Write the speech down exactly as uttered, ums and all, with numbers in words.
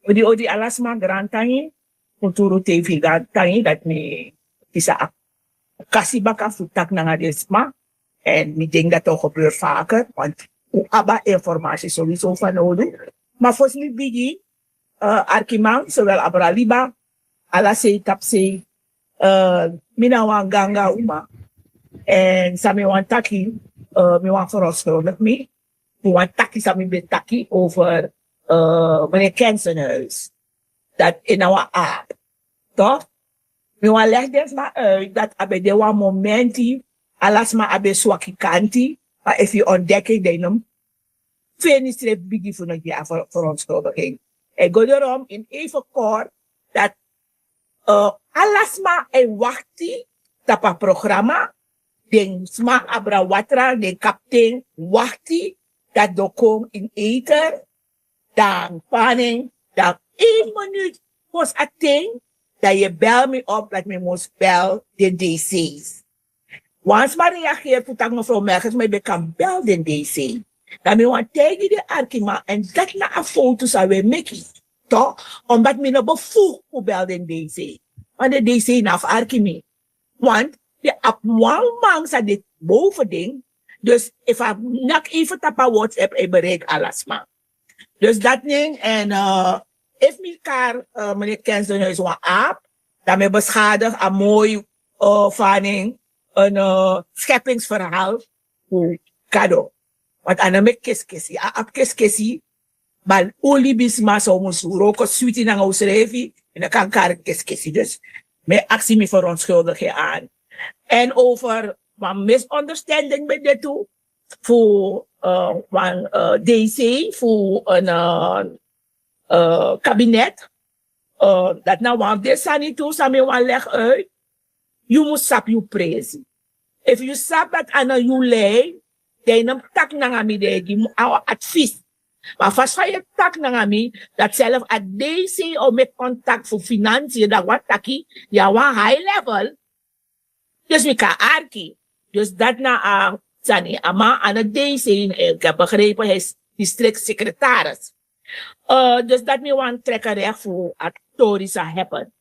Odi odi ala sma, grantangi. Kulturu tv, grantangi dati mi kisi a kasi baka fu taki nanga den sma. Èn mi denki dati o gebeur faker, want un abi a informasi sowieso fanowdu. Ma fosi mi bigin, arkiman, sowel abra liba, ala sei tapu sei, mi na wan ganga uma. Èn san mi wani taki, mi wani verontskuldigi mi fu wan taki san mi ben taki over meneer Kensenhuis, dati en na wan aap. Toch? Mi wani legi den sma uit dati a ben de wan momenti, ala sma a ben swaki kanti. Ma efu yu ontdeki en, dan yu no mus feni srefi bigi fu no gi a verontskuldiging. En go dorom in even kort dati ala sma e wakti tapu a programa. Den sma abra watra, den kapten wakti dati den o kon in eter. Dan panen, dan één minuut fosi a ten, dan yu e bel mi op dati mi mus bel den dc's. Wan sma reageri fu taki mevrouw Mergens, ma yu ben kan bel den dc. Dan mi wani taigi den arkiman, èn dati na a foto san wi e meki. Toch? Omdat mi no bevoeg fu bel den dc. Want den dc na fu arki mi. Want den abi wan man san de boven den. Dus efu a naki even tapu a WhatsApp, a e bereiki ala sma. Dus dati nen. Èn efu mi kari meneer Kensenhuis wan aap, dan mi e beschadigi a moi, faning, en, schepingsverhaal fu Gado. Want a no meki keskesi, a abi keskesi. Ma un libisma san un mus wroko switi nanga unsrefi, mi no kan kari keskesi. Dus mi e aksi mi verontskuldigi en aan. Èn over wan misonderstanding ben de tu fu wan dc fu en kabinet. Dati na wan fu den sani tu san mi wani legi uit. Yu mus sabi yu presi. Efu yu sabi dati a no yu lei, dan yu no mus taki nanga mi, dan yu e gi mi wan advies. Ma fasi fa yu e taki nanga mi, dati self a dc o meki kontakti fu finansi, dan wan taki yu na wan high level. Dus mi kan arki. Dus dati na a sani, a man a no dc, en ik heb begrepen hij is districtsecretaris. Dus dati mi wani treki regi fu a tori san happen.